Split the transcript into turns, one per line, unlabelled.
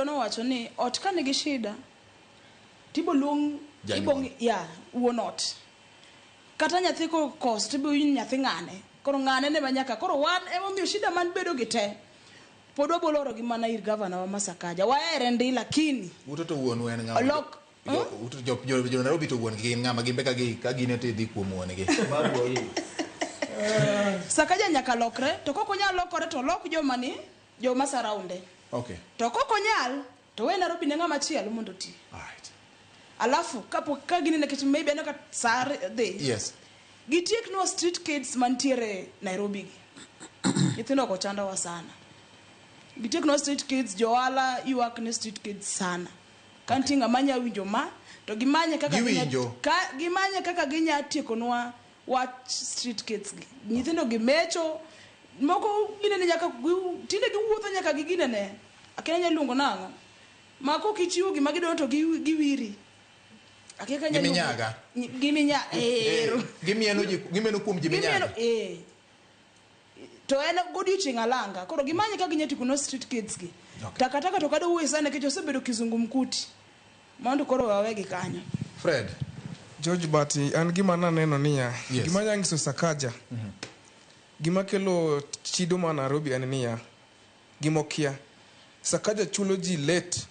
Jaodwa nowacho ni ot ka nigi shida tibo luong
Janyuol.
ibo ya wuon ot. Kata nyathi kokoso tibo winj ni nyathi ng'ane. Koro ng'ane ne manyaka. Koro wan emomiyo shida man bedo gi te. Pod waboloro gi mana ir gavana wa ma Sakaja. Wahere ndi lakini
Uto to wuonu en ng'ama?
Olok-
Jo Nairobi to wuon gi gin ng'ama gin be ka gi ka gine to idhi kuom wuon gi.
Sakaja nyaka lokre to kok onyal lokore to olok joma ni joma surround-e. To kok onyal to we Nairobi ne ng'ama chielo mondo oti.
Alright.
Alafu kapok ka ginene nikech maybe aneno ka saa dhi. Gitieknwa street kids mantiere Nairobi gi. Nyithindo go chandowa sana. Gitieknwa street kids, johala ywak ne street kids sana. Ka nitie ng'ama nya winjo ma to gimanye kaka ginya
Giwinjo.
ka gimanye kaka ginya tiekonwa wach street kids gi. Nyithindo gi mecho moko ginene nyaka tinde giwuotho nyaka gi ginene. Akia nya luongo nang'o. Ma kok ichiwo gima gidwaro to giwiri. Akia ka nya luongo-
Giminyaga.
Giminya ero.
Gimieno ji gimieno kuom ji
Gimieno
minyaga.
eh. To en godiochieng' alanga. Koro gimanye kaka ginya tieko no street kids gi. Takataka to kada wuoyo sana nikech osebedo kizungumkuti. Mondo koro wawegi kanyo.
Fred.
George Bati, an gima naneno niya, gima anya nyiso Sakaja, gima kelo chido ma Nairobi en niya, gima okia, Sakaja chulo ji late.